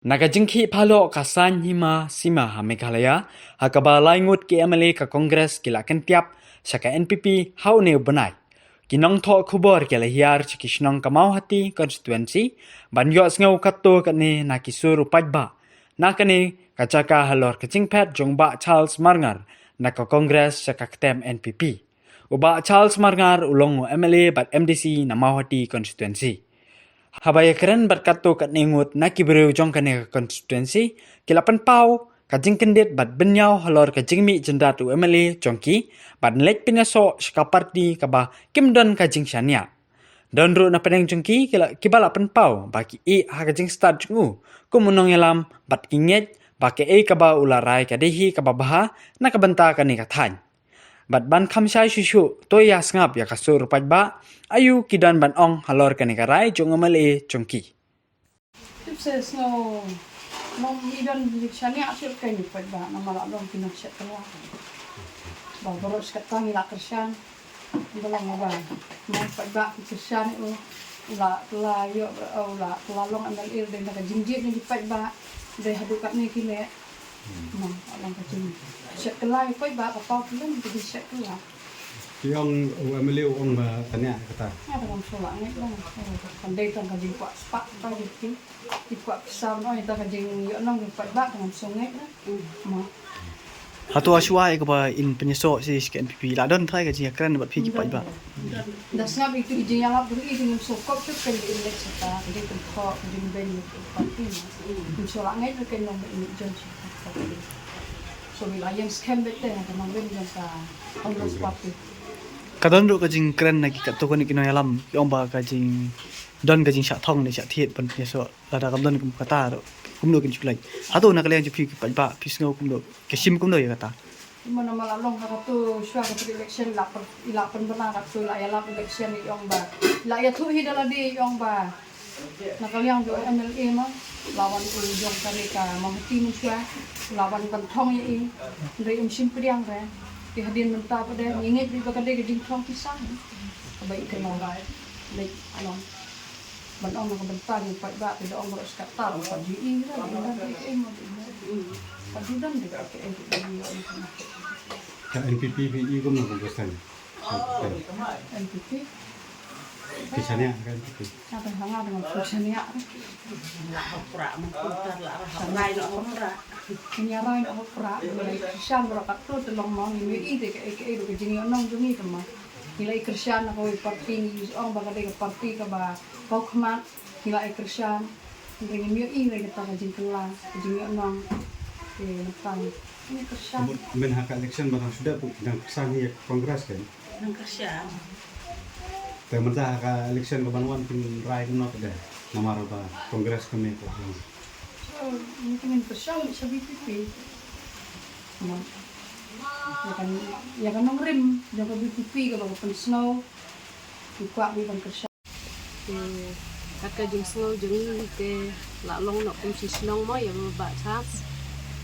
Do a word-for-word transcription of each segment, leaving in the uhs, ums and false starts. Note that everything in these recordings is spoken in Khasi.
Na ka jingkhih paloh ka saiñ hima sima ha Meghalaya, ha kaba lai ngut ki M L A ka Congress ki la kyntiap sha ka N P P ha une u bnai. Ki nongthoh khubor ki la hiar sha ki shnong ka Mawhati constituency ban ïohsngew katto katne na ki sur u paidbah na kane ka jaka halor ka jingphet jong Bah Charles Marngar na ka Congress sha ka ktem N P P. U Bah Charles Marngar u long u M L A bad M D C na Mawhati constituency. Haba ïakren bad katto katne ngut na ki briew jong kane ka constituency, ki la pynpaw ka jingkyndit bad bynñiaw halor ka jingmih jyndat u M L A jong ki bad leit pynïasoh sha ka party kaba kim don ka jingshaniah. Don ruh na pdeng jong ki ki la, kiba la pynpaw ba ki ïeh ha ka jingstad jong u kum u nongïalam bad ki ngeit ba kaei kaba u la rai ka dei hi kaba bha na ka bynta kane ka thaiñ. Bad ban kham shai shuh shuh, to ïa sngap ïa ka sur u paidbah, aïu ki don ban ong halor kane ka rai jong u M L A jong ki. Tip se sngew nong i don i shaniah shuh kein u paidbah namar la long ki nong shet kylla. Ba baroh shi katta ngi la kyrshan. Ba long ba nong paidbah ki kyrshan ïa u. U la, u la ïoh, u la, u la long M L A dei na ka jingjied na ki paidbah. Dei haduh katne ki leh. Nong, la long ka jingshet kylla ïa u paidbah, ka paw ki lem ka jingshet kylla. Ki ong u M L A u ong ba tang ïa kata. Nga ba ngam shu lah ngeit lang. Kan dei tang ka jingkwah spah ka jingphi. Ki kwah pisa ban ong ïa tang ka jingïohnong ïa u paidbah, ka ngam shu ngeit lang. Mo. Hato ha shuwa ïa kaba in pynïasoh sha ka N P P la don trai ka jingïakren bad phi ki paidbah? Da sngap ïa ki jingïalap ruh i jingim sngewkop shuh kan ïa in leit sha ka jingpynkhot ka jingbeiñ ïa ki party. Ngam shu lah ngeit ruh kan long ba in leit join sha ka party. So ïa la ïeng skhem beit te ha ka nongrim jong ka Congress Party. Ka don ruh ka jingkren na ki katto katne ki nongïalam ki ong ba ka jing don ka jingshah thong ne shah thied ban pynïasoh. Lada kam don kum kata ruh kumno kin shu leit. Hato na ka liang jong phi ki paidbah phi sngew kumno, ka shim kumno ïa kata? Mo namar la long ha kato shuwa kato election la pyn, i la pynbna kato la ïalap election i ong ba. La ïathuh hi da lade i ong ba. Na ka liang jong M L A mo la wan u jong kane ka Mawhati mynshuwa la wan ban thong ïa i. Hynrei im shim pdiang re. Te hadien mynta pat de ngi ngeit ba ka dei ka jingthong pisa. Kaba i ka long. Leit long. Ban ong na ka bynta jong u paidbah te da ong baroh shi katta ruh pat ju i ruh, ju don ruh kaei mo ju i. Pat ju don ruh kaei ruh ju i. Ka N P P phi i kumno kum ka saiñ? N P P. Phi shaniah ka N P P? Nga ba nga ba ngam shu shaniah. Ngi ïa rai noh hapdeng. Ngi ïa rai noh hapdeng. Ngi la kyrshan baroh katto te long mo ngi ïohi te kaei kaei ruh ka jingïohnong jong ngi te mo. Ngi la ïa kyrshan na kawei ka party ngi ong ba ka dei ka party kaba paw khmat. Ngi la ïa kyrshan, hynrei ngim ïohi re kata ka jingkylla, ka jingïohnong. Te mynta ngi kyrshan. Mut mynta ha ka election ba dang shu dep, dang kyrshan ïa ka Congress kan? Dang kyrshan. Te mynta ha ka election ka ban wan kin rai kumno pat de? Namar ba Congress ka mih ka long. So, ngi te ngin kyrshan sha V P P. Mo. Ïa ka, ïa ka nongrim jong ka V P P kaba ka pynsngew. Ngi kwah beit ban kyrshan. Te kat ka jingsngew jong ngi te la long noh kum shi shnong mo ïa u Bah Charles.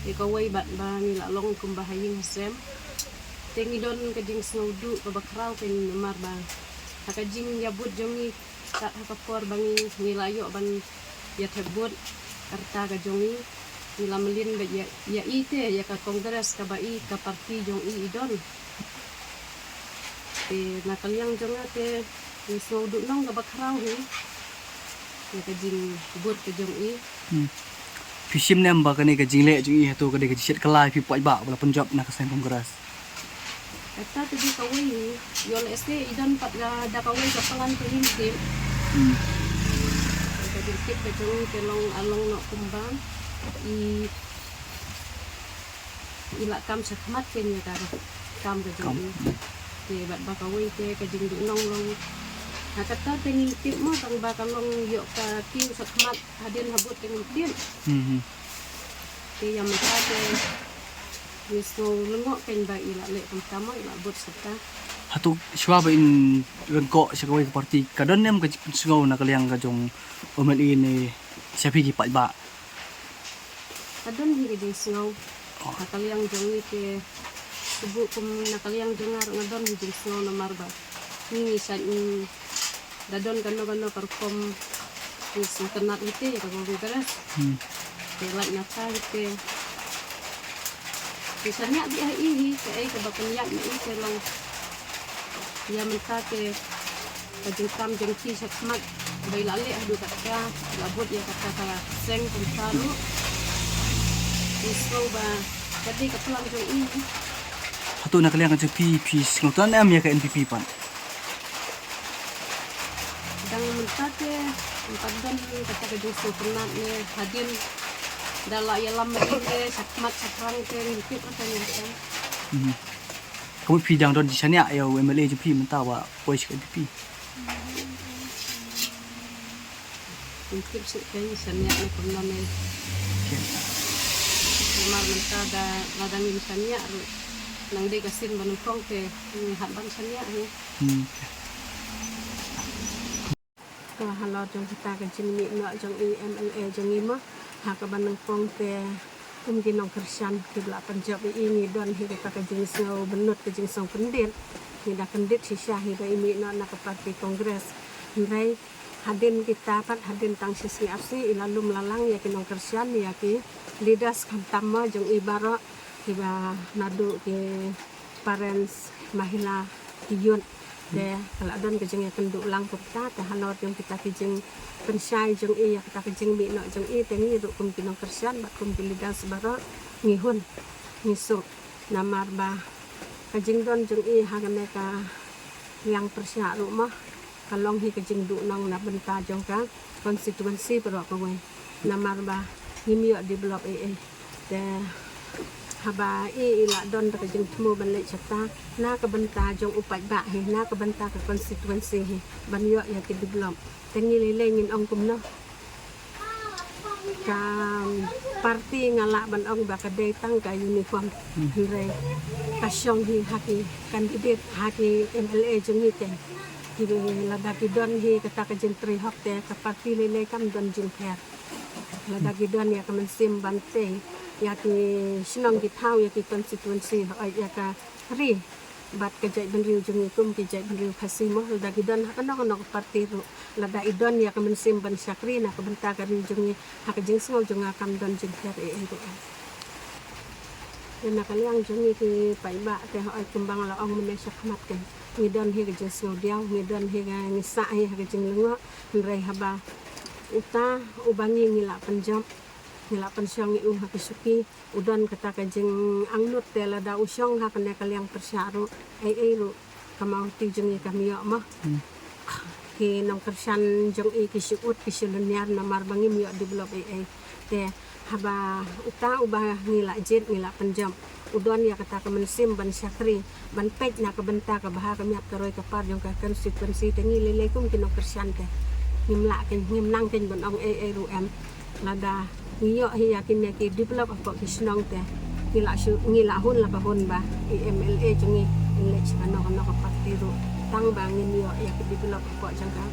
Te kawei bad ba ngi la long kum ba ha ïing ha sem. Te ngi don ka jingsngew duh kaba khraw kein namar ba ha ka jingïabud jong ngi kat ha ka por ba ngi, ngi la ïoh ban ïa thep vote ka rta ka jong ngi. Ngi la mlien bad ïa, ïa i te ïa ka Congress kaba i ka party jong i i don. Te na ka liang jong nga te ngi sngew duh nong kaba khraw hi. Ïa ka jingvote ka jong i. Hmm. Phi shim ne em ba kane ka jingleh jong i hato ka dei ka jingshet kylla ïa phi paidbah ba la pynjop na ka seng Congress? Kata te dei kawei hi. Ïoh lehse i don pat ka da kawei ka plan ka jingtip. Hmm. Ka jingtip ka jong i te long a long noh kumba i i la kam shakhmat kein ïa ka kam ka jong i. Te bad ba kawei te ka jingduhnong long. Ha kata te ngi tip mo tang ba ka long ïoh ka kiew shakhmat hadien habud te ngi tip. Hmm, hmm. Te ïa mynta te ngi sngew lyngngoh kein ba i la leh kumta mo i la bud shata. Hato shuwa ba in ryngkoh sha kawei ka party ka don ne em ka jingsngew na ka liang ka jong u M L A ne sha phi ki paidbah? Ka don hi ka jingsngew. Oh. Na ka liang jong ngi te shuh kum na ka liang jong nga ruh nga don hi jingsngew namar ba ngi ngi shait, mm, da don kano kano ka rukom ngi sngewtynnat hi te ïa ka Congress. Hmm. Te lait na ta te. Te shaniah dih ha i hi, te ei kaba pynïaid na i te long. Ïa mynta te ka jingkam jingkti shakhmat ba i la leh haduh katta, i la bud ïa kata ka seng kumta ruh. Te sngewbha ka dei ka plan jong i. Hato na ka liang ka jong phi, phi sngewthuh em ïa ka N P P pat? Dang mynta te, mynta don kata ka jingsngewtynnat ne hadien da la ïalam ma i te shakhmat shaphrang te ngim tip kata ngim tip. Mhm. Ka mut phi dang don jingshaniah ïa u M L A jong phi mynta ba poi sha ka N P P? Ngim tip shuh kein shaniah ne kumno ne. Namar mynta da lada ngim shaniah ruh nang dei ka sien ba nyngkong te ngi hap ban shaniah hi. Hmm. Ka halor jong kata ka jingmih noh jong i M L A jong i mo, ha kaba nyngkong te kum ki nongkyrshan kiba la pynjop ïa i ngi don hi kata ka jingsngew bynnud ka jingsngew kyndit. Ngi da kyndit shisha hi ba i mih noh na ka party Congress. Hynrei hadien kita pat hadien tang shisngi arsngi i la lum la lang ïa ki nongkyrshan ïa ki leaders khamtam mo jong i baroh kiba naduh ki parents, mahila, ki youth. Te ka la don ka jingïakynduh lang kumta te halor jong kita ki jingpynshai jong i ïa kata ka jingmih noh jong i te ngi ruh kum ki nongkyrshan bad kum ki leaders baroh ngi hun ngi suk. Namar ba ka jingdon jong i ha kane ka liang pyrshah ruh mo ka long hi ka jingduhnong na bynta jong ka constituency baroh kawei. Namar ba ngim ïoh develop ei ei. Te haba i i la don da ka jingthmu ban leit shata na ka bynta jong u paidbah hi, na ka bynta ka constituency hi ban ïoh ïa ki develop. Te ngi lei lei ngin ong kumno? Ka party nga lah ban ong ba ka dei tang ka uniform. Hmm. Hynrei ka shong hi ha ki candidate, ha ki M L A jong ngi te. Ki lada ki don hi kata ka jingtrei hok te ka party lei lei kam don jingpher. Lada ki don ïa ka mynsiem ban tei ïa ki shnong ki thaw ïa ki constituency, hooid ïa ka ri bad ka jaitbynriew jong ngi kum ki jaitbynriew Khasi mo, lada ki don ha kano kano ka party ruh, lada i don ïa ka mynsiem ban shakri na ka bynta ka ri jong ngi, ha ka jingsngew jong nga kam don jingpher ei ei ruh. Te na ka liang jong ngi ki paidbah te, hooid, kumba nga la ong mynne shakhmat, ngi don hi ka jingsngew diaw, ngi don hi ka, ngi sah hi ha ka jinglyngngoh. Hynrei haba uta uba ngi ngi la pynjop, ngi la pynshong ïa u ha ka shuki, u don kata ka jingangnud te lada u shong ha kane ka liang pyrshah ruh, ei ei ruh ka mawhati jong ngi kam ïoh mo. Hmm. Ki nongkyrshan jong i ki shu ud ki shu lynñiar namar ba ngim ïoh develop ei ei. Te haba uta uba ngi la jied ngi la pynjop u don ïa kata ka mynsiem ban shakri, ban peit na ka bynta ka bha ka miat ka roi ka par jong ka constituency, te ngi lei lei kum ki nongkyrshan te ngim lah kein, ngim nang kein ban ong ei ei ruh em. Lada ngi ïoh hi ïa kine ki develop hapoh ki shnong te ngi la shu, ngi la hun la ka hun ba i M L A jong ngi in leit sha kano kano ka party ruh tang ba ngin ïoh ïa ki develop hapoh jong ka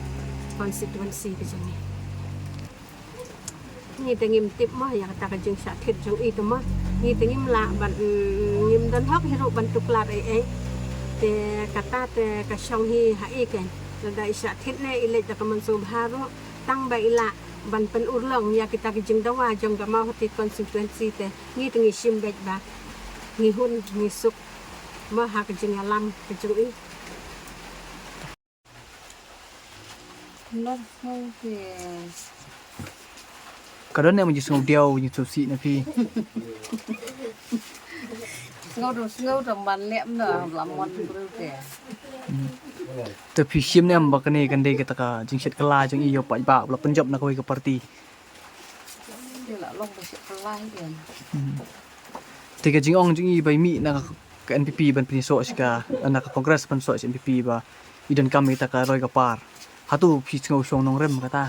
constituency ka jong ngi. Ngi te ngim tip mo ïa kata ka jingshah thied jong i te mo. Ngi te ngim lah ban, mm, ngim don hok hi ruh ban tuklar ei ei. Te kata te ka shong hi ha i kein. Lada i shah thied ne i leit da ka mynsiem bha ruh tang ba i lah ban pynurlong ïa kita ki jingdawa jong ka Mawhati constituency te ngi te ngi shim beit ba ngi hun ngi suk mo ha ka jingïalam ka jong i. Ka don ne ma jingsngew diaw jingsngewsih na phi. Sngew dang sngew dang ban leh na lam mon briew te. Hmm. Te phi shim ne em ba kane kan dei kata ka jingshet kylla jong i ïa u paidbah ba la pynjop na kawei ka party. Te la long ba shet kylla hi em. Hmm. Te ka jingong jong i ba i mih na ka N P P ban pynïasoh sha ka, na ka Congress ban soh sha N P P ba i donkam ïa kata ka roi ka par. Hato phi sngew shong nongrim kata?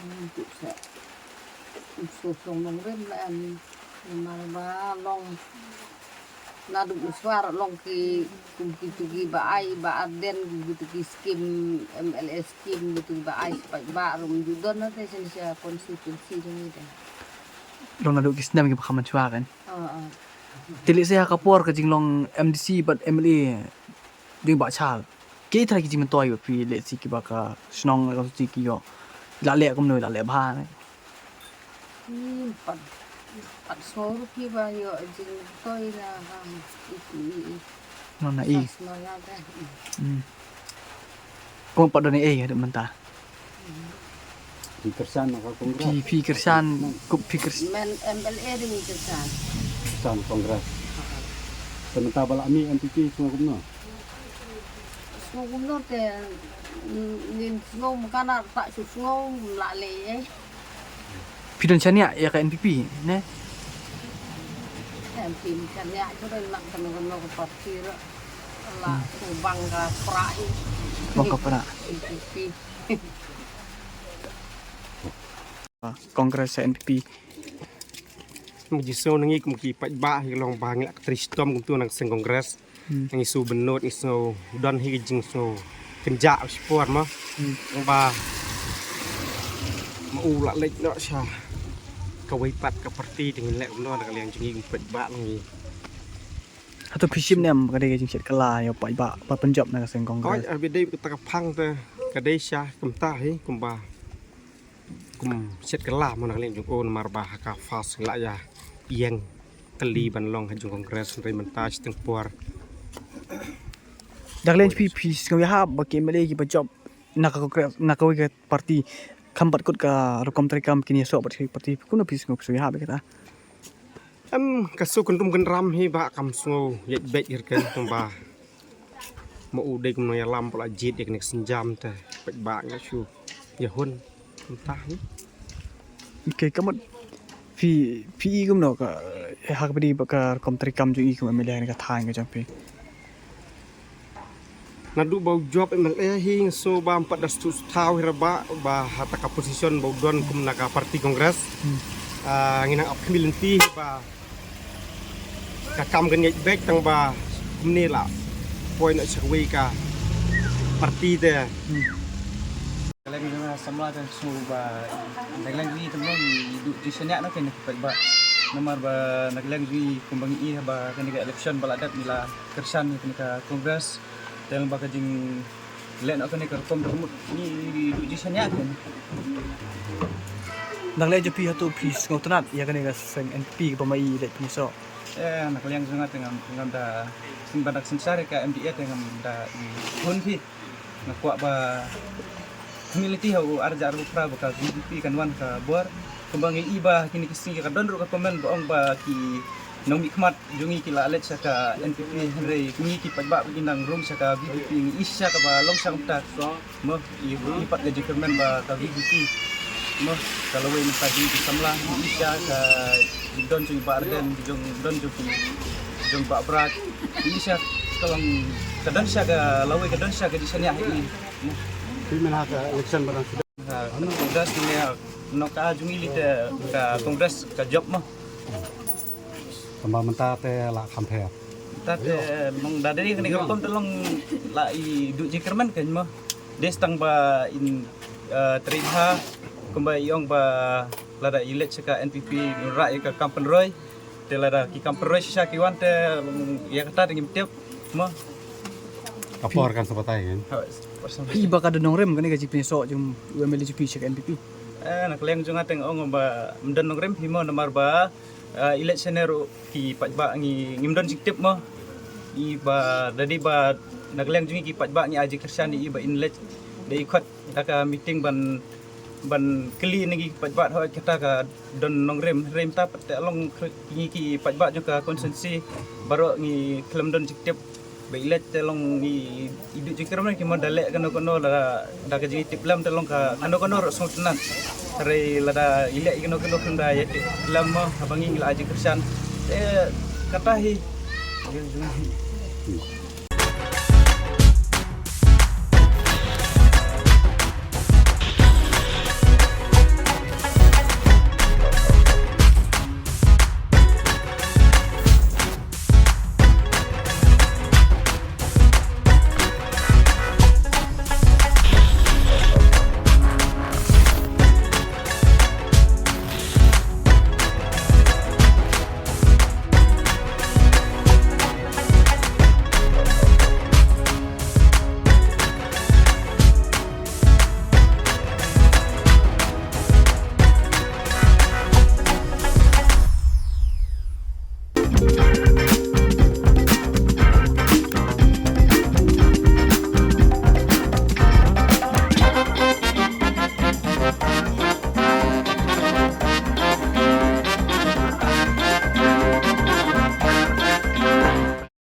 Ngam tip seh. Ngam sngew shong nongrim la em. Namar ba long naduh mynshwa long ki kum kitu kiba ai, Bah Ardent, kum kitu ki skim, M L A skim kitu kiba ai sha paidbah ruh ym ju don na te sha constituency jong ngi te. Long naduh ki snem kiba kham mynshwa kan. Ah, ah. Te lehse ha ka por ka jinglong M D C bad M L A jong i Bah Shal, kiei trai ki jingmyntoi ba phi lehse kiba ka shnong ka constituency ki ïoh, la leh kumno, la leh bha ne? Ih, pat, pat sngew ruh phi ba ïoh jingmyntoi na, ha, i, i, i. Na, na i. Sa sma ïa ka. Hmm. Kong pat don ei haduh mynta. Phi kyrshan na ka Congress. Phi, phi kyrshan, kup phi kyrshan. Men M L A ding kyrshan. Kyrshan Congress. Te mynta ba la mih N P P sngew kumno? Sngew kumno te, mm, ngin sngew mkana ta shu sngew la lei eh. Phi don shaniah ïa ka N P P ne? Em phi shaniah tu ren nak kano kano ka parti ro. La kubang ka pra i. Bang ka pra. N P P. Congress, N P P. Ngi sngew na ngi kum ki paidbah hi long ba ngi la ka trei shitom kumtu na ka seng Congress. Ngi sngew bynnud, ngi sngew don hi ka jingsngew kynjah shipor mo. Ba ma u la leit noh sha kawei pat ka parti te ngin leh kumno na ka liang jong ngi kum paidbah ngi. Hato phi shim ne em ka dei ka jingshet kylla ïa u paidbah ba pynjop na ka seng Congress? Oi, abi dei kata ka phang te ka dei sha kumta hi kumba kum shet kylla mo na ka liang jong u namar ba ha ka first la ïa ïeng tylli ban long ha jong Congress hynrei mynta shiteng por. Da ka liang phi, phi sngew ïahap ba ki M L A kiba jop na ka Congress, na kawei ka parti, kham pat kut ka rukom treikam kin ïasoh bad ka parti, kumno phi sngew, phi sngew ïahap ïa kata? Em, ka sngew kyndrum kyndram hi ba kam sngew ïaid beit ïa ka kumba ma u dei kumno ïalam ba la jied ïa kane ka sienjam te paidbah nga shu ïahun mynta hi. Okay, ka mut phi, phi i kumno ka, ha kaba dei ba ka rukom treikam jong i kum M L A ha kane ka thaiñ ka jong phi? Naduh ba u jop M L A hi nga sngew ba ym pat da sngewthuh sngewthaw hi ra ba, ba ha kata ka position ba u don kum na ka parti Congress. Ah, ngi nang ap khmih lynti hi ba ka kam kan ïaid beit tang ba kumne la poi noh sha kawei ka parti te. Na ka liang jong nga samla te sngew ba na ka liang jong ngi te mlong ngi duh jingshaniah na kane ka paidbah. Namar ba na ka liang jong ngi kumba ngi i haba kane ka election ba la dep ngi la kyrshan ïa kane ka Congress. Te long ba ka jingleh noh kane ka rukom te ka mut ngi duh jingshaniah kane. Na ka liang jong phi hato phi sngewtynnat ïa kane ka seng N P P kaba ma i leit pynïasoh? Eh, na ka liang jong nga te ngam, ngam da, sngewbha da synshar ïa ka M D A te ngam da i hun phi. Nga kwah ba community ha u arhajar arphew phra ba ka V P P kan wan ka bor. Kumba ngi i ba kine ki sngi ka don ruh ka comment ba ong ba ki nongmihkhmat jong ngi ki la leit sha ka N P P hynrei ngi ki paidbah ba ki nang rung sha ka V P P ngi i shisha kaba long sha kumta. Mo, i, i pat ka jingkyrmen ba ka V P P. Mo, ka lawei mynta ki samla ngi i shisha ka don jong i Bah Ardent, jong don jong i, jong Bah Bragg. Ngi i shisha ka long ka don shisha ka lawei ka don shisha ka jingshaniah i. Phi myn ha ka election ba dang sdang. Ha, Congress ne ha, no ka jong i lite ka Congress ka jop mo. Tangba mynta te la kham pher. Mynta te mong da dei kane ka rukom te long la i duh jingkyrmen kan mo. Dei tang ba in, eh, trei bha kumba i ong ba lada i leit sha ka N P P ngi rah ïa ka kam pynroi. Te lada ki kam pynroi shisha ki wan te, mm, ïa kata te ngim tip mo. Ka por kan sa batai kan. Ha, por sa. Phi ba ka don nongrim kane ka jingpynïasoh jong u M L A jong phi sha ka N P P? Eh, na ka liang jong nga te nga ong ba ym don nongrim phi mo namar ba, eh, i leit shane ruh ki paidbah ngi ngim don jingtip mo. I ba da dei ba na ka liang jong ngi ki paidbah ngi ai jingkyrshan ïa i ba in leit da i khot da ka meeting ban, ban kylli na ngi ki paidbah hooid kata ka don nongrim, rim ta pat te long ngi ki paidbah jong ka constituency baroh ngi khlem don jingtip. Ba i leit te long ngi i duh jingkyrmen ki mo da leh kano kano la da ka jingtip lem te long ka kano kano ruh sngewtynnat. Hynrei lada i leh kano kano khlem da ïa tip lem mo haba ngi ngi la ai jingkyrshan. Te kata hi.